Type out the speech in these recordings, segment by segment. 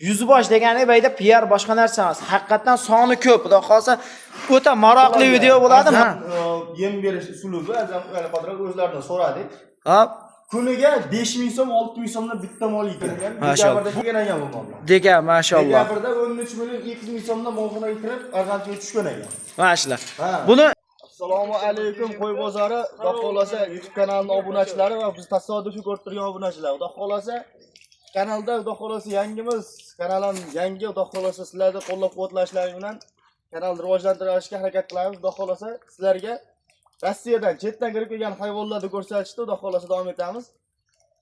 Yuzbosh degani bu yerda PR boshqa narsa emas. Haqiqatdan soni ko'p. Xudo xolasa o'ta maroqli video bo'ladi. Azam, yem berish uslubi Azam Qodirov o'zlaridan so'radik. Hop, Kuniga 5000 so'm, 6000 so'mdan bitta mol yegan. Mashalloh. Dekabrda kelgan ekan bu mollar. Degan mashalloh. Dekabrda 13 million 200 ming so'mdan molxonaga kirib, arg'amchiga tushgan ekan. Mashalloh. Ha. Buni Assalomu alaykum Qo'y bozori, Xudo xolasa YouTube kanalining obunachilari va biz tasodifiy ko'rib turgan obunachilar. Xudo xolasa kanalda Xudo xolasa yangimiz, kanal ham yangi, Xudo xolasa sizlarni qo'llab-quvvatlashlaring bilan kanalni rivojlantirishga harakat qilamiz. Xudo xolasa sizlarga Rossiyadan, chetdan kirib kelgan hayvonlarni ko'rsatishda Xudo xolasa davom etamiz.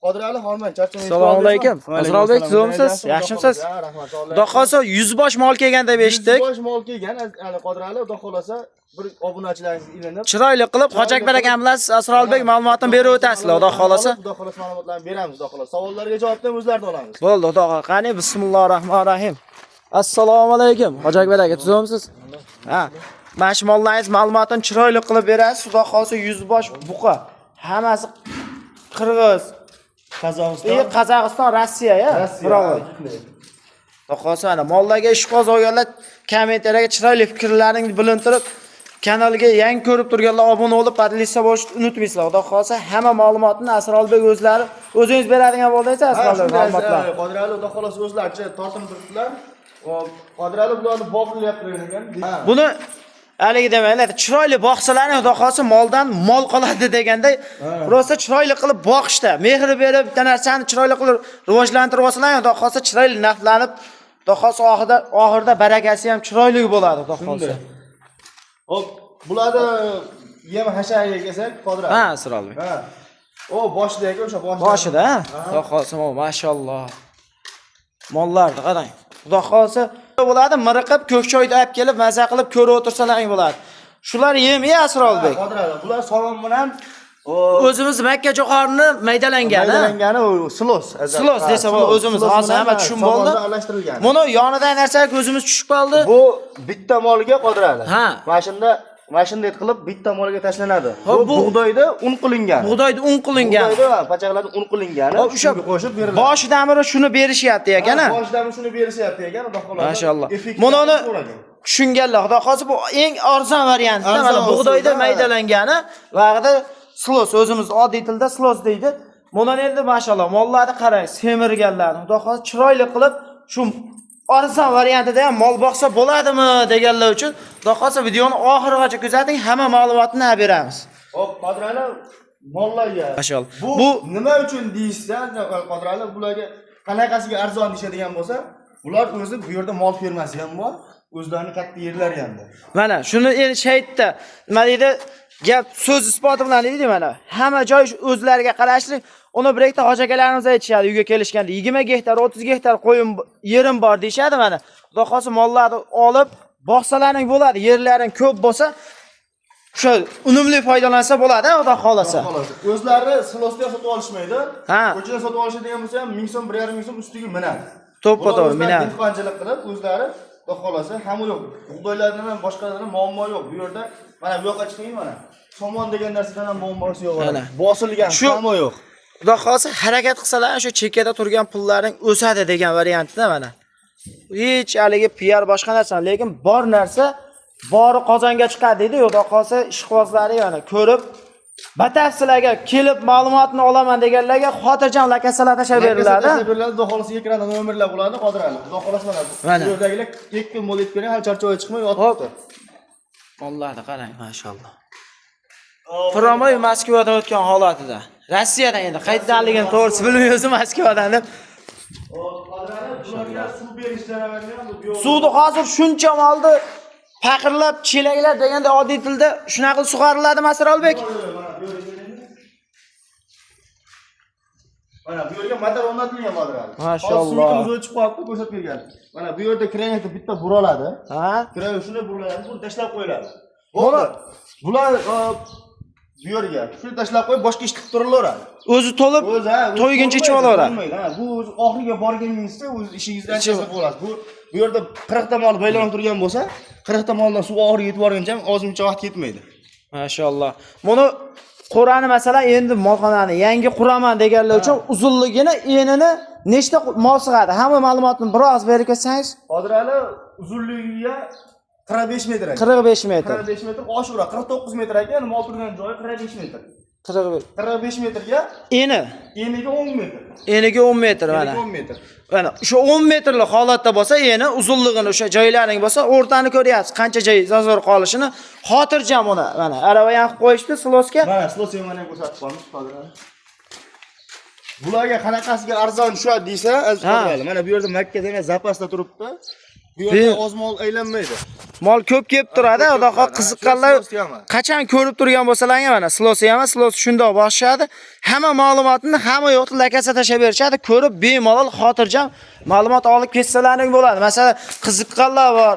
Qodirali hormang, charchamang. Assalomu alaykum. Asrolbek, tuzukmisiz? Yaxshimisiz? Rahmat. Xudo xolasa yuzbosh mol kelgan deb eshitdik. Bosh mol kelgan, hali Qodirali, Xudo xolasa bir obunachilaringiz ilinib Chiroyli qilib Hoji Akbar akam bilan siz Asrolbek ma'lumotini berib o'tasizlar, Xudo xolasa. Xudo xolasa ma'lumotlarni beramiz, Xudo xolasa. Savollarga javobni ham o'zlaridan olamiz. Bo'ldi, Xudo xohlasa. Qani bismillahir rohmanir rohim. Assalomu alaykum. Hoji Akbar aka, tuzukmisiz? Ha. Mana shu mollaringiz ma'lumotini chiroyli qilib berasiz. Xudo xolasa yuzbosh buqa. Hammasi qirg'iz, Qozog'iston, Qozog'iston, Rossiya, ya. Bravo. Xudo xolasa mana mollarga ishqiboz olganlar kommentariyaga chiroyli fikrlaringni bilintirib, kanalga yangi ko'rib turganlar obuna bo'lib, podpisa bo'lishni unutmaysizlar. Xudo xolasa hamma ma'lumotni Asrolbek o'zlari o'zingiz beradigan bo'ldingiz Asrolbek ma'lumotlar. Qodirali Xudo xolasa o'zlaricha tortinib turibdilar. Qodirali bularni bog'layapti turgan ekan. Ha. Buni haligi demaylar, chiroyli boqsalarning Xudo xolasa moldan mol qoladi deganday, rosa chiroyli qilib boqishda, mehr berib bitta narsani chiroyli qilib rivojlantirib olsalar, Xudo xolasa chiroyli naflanib, Xudo xolasa oxirida barakasi ham chiroyli bo'ladi, Xudo xolasa. Hop, bularni yem hashariga kelsak, Qodirali. Ha, Asrolbek. Ha. O boshida aka o'sha boshida. Boshida, ha? Xudo xolasa, mashalloh. Mollarni qarang. Xudo xolasa bo'ladi, miriqib ko'k choyni olib kelib, maza qilib ko'rib o'tirsalaring bo'ladi. Shular yemi Asrolbek. Qodirali, bular somon bilan O'zimiz makka jo'xorini maydalangani. maydalangani u silos. Silos desa bo'ladi, o'zimiz hozir hamma tushunib bo'ldi. Somonda aralashtirilgan. Buni yonidagi narsaga ko'zimiz tushib qoldi. Bu bitta molga Qodirali. Ha. Mana shunda, mana shunday qilib bitta molga tashlanadi. Hop, Bu bu- bug'doyda un qilingan. Bug'doyda un qilingan. Bug'doyda pachaqlarda un qilingani. Hop, o'sha shunga qo'shib beriladi. Boshidan beri shuni berishyapti ekan, ha? Boshidan shuni berishyapti ekan, Xudo xolasa. Mashalloh. Effekti Buni uni zo'r ekan. tushunganlar, Xudo xolasa bu eng arzon varianti. Arzon Mana bug'doyda usulda, ha. maydalangani, vaqtida silos, o'zimiz oddiy tilda silos deydi. Bundan endi mashalloh mollarni qarang, semirganlarni. Xudo xolasa chiroyli qilib shu arzon variantida ham mol boqsa bo'ladimi deganlar uchun Xudo xolasa videoni oxirigacha kuzating, hamma ma'lumotni beramiz. Hop, Qodirali mollarga. Mashalloh. Bu, Bu- nima uchun deyishsa, Qodirali bularga qanaqasiga arzon deyishadigan bo'lsa, bular o'zi bu yerda mol fermasi ham bor, o'zlarining katta yerlari ham bor. Mana shuni endi shaytda nima deydi? Gap so'z isboti bilan deydi mana. Hamma joy o'zlariga qarashli. Uni bir ikkita hoji akalarimiz aytishadi uyga kelishganda 20 gektar, 30 gektar qo'yim yerim bor deyishadi mana. Xudo xolasa mollarni olib boqsalaring bo'ladi, yerlaring ko'p bo'lsa o'sha unumli foydalansa bo'ladi, Xudo xolasa. Xolos. O'zlari silosda sotib olishmaydi. Ha. Ko'chadan sotib olishadigan bo'lsa ham 1000 so'm, 1,5 ming so'm ustiga minadi. To'ppa Bular to'g'ri, o'zlari minadi. Dehqonchilik qilib o'zlari Xudo xolasa hamma yo'q. Bug'doylardan ham boshqalardan ham muammo yo'q. Bu yerda mana bu yoqqa chiqing mana. Somon degan narsadan ham muammosi yo'q. Mana. Bosilgan hamma yo'q. Xudo xolasa harakat qilsalar shu chekkada turgan pullaring o'sadi degan variantida mana. Hech haligi PR boshqa narsa, lekin bor narsa bori qozonga chiqadi deydi. Xudo xolasa ishqibozlari mana ko'rib batafsil agar kelib ma'lumotni olaman deganlarga xotirjam lakasalar tashlab beriladi. Tashlab beriladi. Xudo xolasa ekranda nomerlar bo'ladi, Qodirali. Xudo xolasa mana. Mana. Bu yerdagilar 2 kun bo'lib ketgan, hali charchoqqa chiqmay Hop. yotibdi. Mollarni qarang, mashalloh. Promoy Moskvadan o'tgan holatida. Rossiyadan endi qayerdanligini to'g'risi bilmaymiz Moskvadan deb. Qodirali, bularga suv berish jarayoni ham bu yo'q. Suvni hozir shuncha molni paqirlab, chelaklab deganda oddiy tilda shunaqa qilib sug'oriladimi Asrolbek? Mana bu yerga motor o'rnatilgan Qodirali. Mashalloh. Hozir suvimiz o'chib qolibdi, ko'rsatib bergan. Mana bu yerda kranetda bitta buraladi. Ha? Kran shunday buriladi, buni tashlab qo'yiladi. Buni- Bo'ldi. Bular bu yerga shuni tashlab qo'yib boshqa ish qilib turilaveradi. O'zi to'lib O'zi ha, o'zi to'yguncha ichib to'lmaydi, olaveradi. to'lmaydi, ha. Bu o'zi oxiriga borganingizda o'z ishingizdan anchasini bo'lasiz. Bu yerda 40 ta mol baylanib turgan bo'lsa, 40 ta moldan suv oxiriga yetib borguncha ham ozmuncha vaqt ketmaydi. Mashalloh. Buni qo'rani masalan endi molxonani yangi quraman deganlar uchun uzunligini, enini Nechta mol sig'adi? Hamma ma'lumotni biroz berib ketsangiz. Hozir hali uzunligiga 45 metr aka. 45 metr. 45 metr oshiqroq, 49 metr aka, endi mol turgan joyi 45 metr. 45. 45 metrga Eni, eniga 10 metr. eniga 10 metr mana. Eniga 10 metr. Mana o'sha 10 metrlik holatda bo'lsa, eni uzunligini o'sha joylaring bo'lsa, o'rtani ko'ryapsiz, qancha joy zazor qolishini, xotirjam uni. Mana arava ham qilib qo'yishdi silosga. Mana silos ham mana ko'rsatib qo'yamiz hozir. Bularga qanaqasiga arzon tushadi desa, aziz Ha. Qodirali, mana bu yerda Makkada yana zapasda turibdi. Bu yerda oz mol aylanmaydi. Mol ko'p kelib turadi, Ko'p xudo kelib turadi. qiziqqanlar Shu silos ham. qachon ko'rib turgan bo'lsalar ham mana silosi ham silos shundoq bosishadi. Hamma ma'lumotni hamma yo'qni lakasa tashlab berishadi. Ko'rib bemalol xotirjam ma'lumot olib ketsalaring bo'ladi. Masalan, qiziqqanlar bor,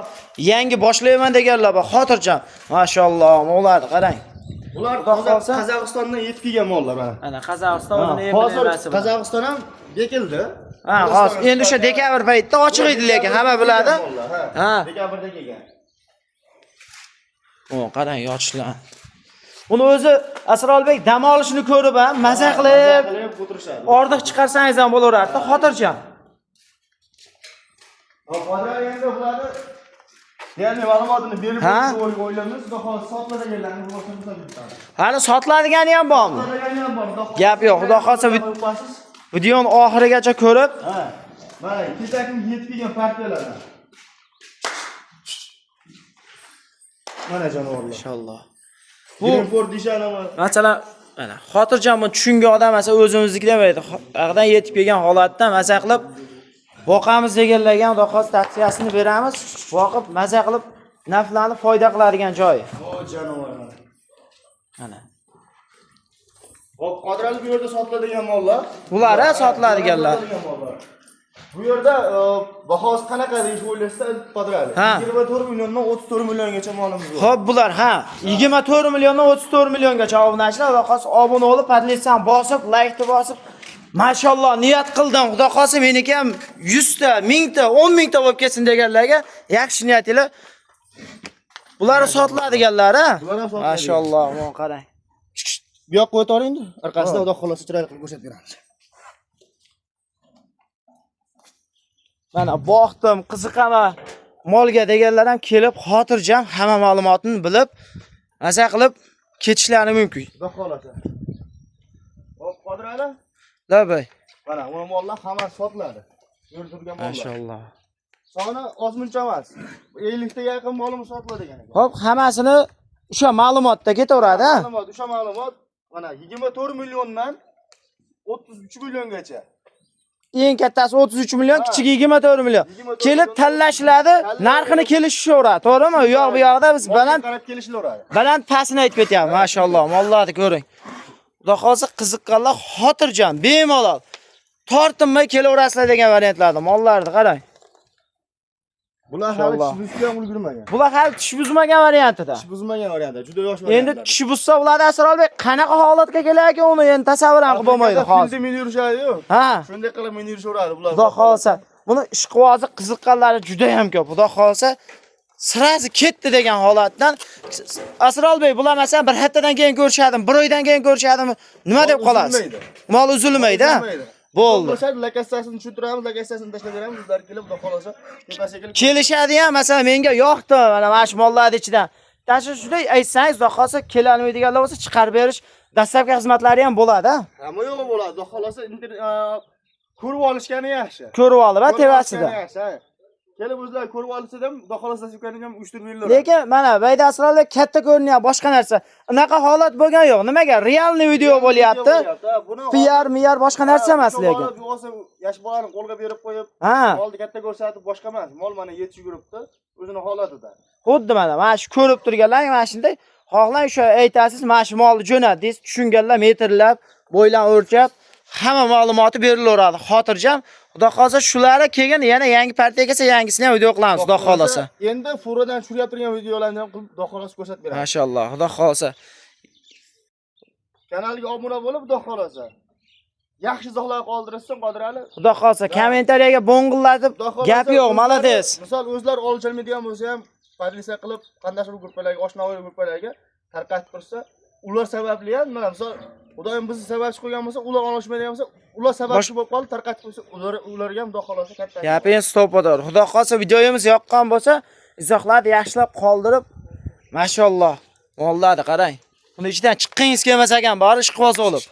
yangi boshlayman deganlar bor, xotirjam. Mashalloh, mollarni qarang. Bular Xudo xohlasa- Qozog'istondan yetib kelgan mollar mana. Mana Qozog'iston o'zini Hozir emblemasi. Qozog'iston ham bekildi. Ha, hozir endi o'sha dekabr paytida ochiq edi lekin hamma biladi. Ha. Dekabrda kelgan. O, qarang yotishlar. Buni o'zi Asrolbek dam olishini ko'rib ham maza qilib Qilib o'tirishadi. ordiq chiqarsangiz ham bo'laveradi, xotirjam. Hop, hozir endi bularni ya'ni ma'lumotini berib Ha? o'tib o'ylaymiz, xudo xohlasa sotiladiganlarni boshimizdan bitadi. Hali sotiladigani ham bormi? Sotiladigan ham bor, xudo xohlasa. Gap yo'q, xudo xohlasa videoni oxirigacha ko'rib, Ha. Mana kechakim yetib kelgan partiyalar. Mana jonivorlar. inshaalloh. Bu Greenport deyishanimi? Masalan, mana xotirjam buni tushungan odam masalan o'zimizniki demaydi. Haqdan yetib kelgan holatda maza qilib boqamiz deganlarga ham xudo xohlasa tavsiyasini beramiz. Boqib maza qilib naflanib foyda qiladigan joyi. O jonivorlar. Mana. Hop, Qodirali bu yerda sotiladigan mollar. Bular ha sotiladiganlar. Sotiladigan mollar. Bu yerda bahosi qanaqa deyish o'ylashsa Qodirali. Ha. 24 milliondan 34 milliongacha molimiz bor. Xo'p, bular ha 24 milliondan 34 milliongacha obunachilar va xos obuna bo'lib, podlitsani bosib, laykni bosib, mashalloh niyat qildim. Xudo xolasa meniki ham 100 ta, 1000 ta, 10 ming ta bo'lib ketsin deganlarga yaxshi niyatinglar. Bular sotiladiganlar ha. Bular ham sotiladigan. Mashalloh, mana qarang. Bu yoqqa o'taring endi. Orqasida xudo xolasa chiroyli qilib ko'rsatib beramiz. Mana boqdim, qiziqaman molga deganlar ham kelib xotirjam hamma ma'lumotini bilib, maza qilib ketishlari mumkin. Xudo xolasa. Hop, Qodirali. Labay. Mana bu mollar hammasi sotiladi. Bu yerda turgan mollar. Mashalloh. Soni ozmuncha emas. 50 taga yaqin molimiz sotiladigan ekan. Xo'p, hammasini o'sha ma'lumotda ketaveradi, ha? Ma'lumot, o'sha ma'lumot mana 24 milliondan 33 milliongacha. Eng kattasi 33 million, Ha. kichigi 24 million. 24 Kelib million. tanlashiladi, narxini kelishishaveradi, to'g'rimi? U yoq bu yoqda biz Molga baland qarab kelishilaveradi. baland pastini aytib ketyapmiz. Mashalloh, mollarni ko'ring. Xudo xolasa qiziqqanlar xotirjam, bemalol tortinmay kelaverasizlar degan variantlarda mollarni qarang. Bular hali Inshaalloh. tish buzishga ham ulgurmagan. Bular hali tish buzmagan variantida. Tish buzmagan variantda, juda yosh Endi variantlar. tish buzsa ularni Asrolbek qanaqa holatga kelar ekan uni endi tasavvur ham qilib bo'lmaydi hozir. Filda meni yurishadi-yu. Ha. Shunday qilib meni yurishaveradi bular. Xudo xolasa buni ishqibozi qiziqqanlari juda ham ko'p. Xudo xolasa sirasi ketdi degan holatdan Asrolbek bular masalan bir haftadan keyin ko'rishadimi, bir oydan keyin ko'rishadimi? Nima Mol deb qolasiz? uzilmaydi. Mol uzilmaydi, ha? Uzilmaydi. Bo'ldi. Bo'lsa lakassasini tushuntiramiz, lakassasini tashlab beramiz, o'zlari kelib xudo xolasa tepasiga kelib Kelishadi ham, masalan menga yoqdi mana shu mollarning ichidan. Tasha shunday aytsangiz, xudo xolasa kelolmaydiganlar bo'lsa chiqarib berish dastlabki xizmatlari ham bo'ladi, ha? Hamma yo'g'i bo'ladi. Xudo xolasa ko'rib olishgani yaxshi. Ko'rib olib, ha, Ko'rib tevasida. olishgani yaxshi, ha. Kelib o'zlari ko'rib olsa ham xudo xolasa sukani ham uyushtirib berilaveradi. Lekin mana Bayda Asrorda katta ko'rinyapti, boshqa narsa. Unaqa holat bo'lgan yo'q. Nimaga? Realniy video bo'lyapti. Buni PR, miyar boshqa narsa emas lekin. Bu olsa yosh bolani qo'lga berib qo'yib, Ha, molni katta ko'rsatib boshqa emas. Mol mana yetishib yuribdi, o'zini holatida. xuddi mana shu ko'rib turganlar mana shunday xohlang o'sha aytasiz, mana shu molni jo'natdingiz, tushunganlar metrlab, bo'ylan o'lchab hamma ma'lumoti berilaveradi. Xotirjam. Xudo xolasa shulari keyin yana yangi partiya kelsa yangisini ham video qilamiz, xudo xolasa. Endi furadan tushirib turgan videolarni ham qilib xudo xolasa ko'rsatib beramiz. Mashalloh, xudo xolasa. Kanalga obuna bo'lib xudo xolasa. Yaxshi izohlar qoldirishsin Qodirali. Xudo xolasa kommentariyaga bo'ng'illatib Xudo xolasa gap yo'q, o'zlari- молодец. Misol o'zlari olishmaydigan bo'lsa ham podlisa qilib qandaydir gruppalarga, oshnaviy gruppalarga tarqatib tursa, ular sababli ham mana misol Xudoyim bizni sababchi qo'ygan bo'lsa, ular olishmaydigan bo'lsa, ular sababchi bo'lib qolib tarqatib qo'ysa, ularga ham Xudo xolasa katta. Gapingiz to'ppa-to'g'ri. Xudo xolasa videomiz yoqqan bo'lsa, izohlarni yaxshilab qoldirib, mashalloh, mollarni qarang. Buni ichidan chiqqingiz kelmas ekan, bori ishqiboz bo'lib.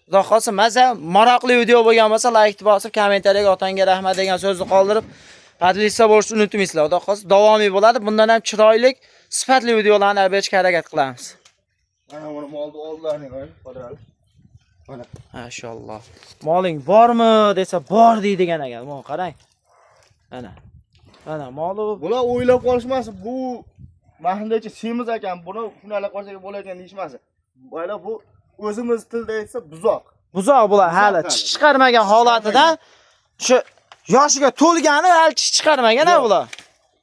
Xudo xolasa maza maroqli video bo'lgan bo'lsa, laykni bosib, kommentariyaga otangga rahmat degan so'zni qoldirib, podpisa bo'lishni unutmaysizlar. Xudo xolasa davomiy bo'ladi. Bundan ham chiroyli, sifatli videolarni berishga harakat qilamiz. Mana buni molni oldilarini qarang, qo'yadi. Mana. Mashalloh. Moling bormi desa, bor deydigan ekan. Mana qarang. Mana. Mana moli Bular o'ylab qolishmasin, bu mahindachi semiz ekan, buni shunaqa qolsak bo'lar ekan deyishmasin. Boylar bu o'zimiz tilda aytsa buzoq. Buzoq bular hali hali. tish chiqarmagan holatida shu yoshiga to'lgani hali tish chiqarmagan ha bular.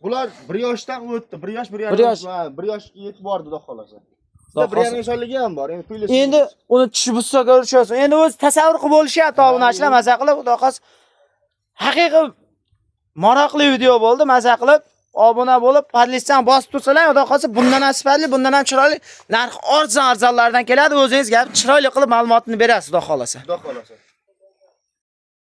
Bular 1 yoshdan o'tdi. 1 yosh, 1 Bir yosh. Ha, 1 yosh yetib bordi, xudo xolasa. Xudo Bir yarim yoshlarligi ham bor. Endi puli. Endi uni tishi buzsa ko'rishyapsiz. Endi o'zi tasavvur qilib bo'lishyapti obunachilar maza qilib, xudo xohlasa haqiqiy maroqli video bo'ldi. Maza qilib obuna bo'lib, podlistdan bosib tursalar, xudo xohlasa bundan ham sifatli, bundan ham chiroyli, narxi arzon arzonlardan keladi. O'zingiz gap chiroyli qilib ma'lumotini berasiz, xudo xohlasa. Xudo xolasa.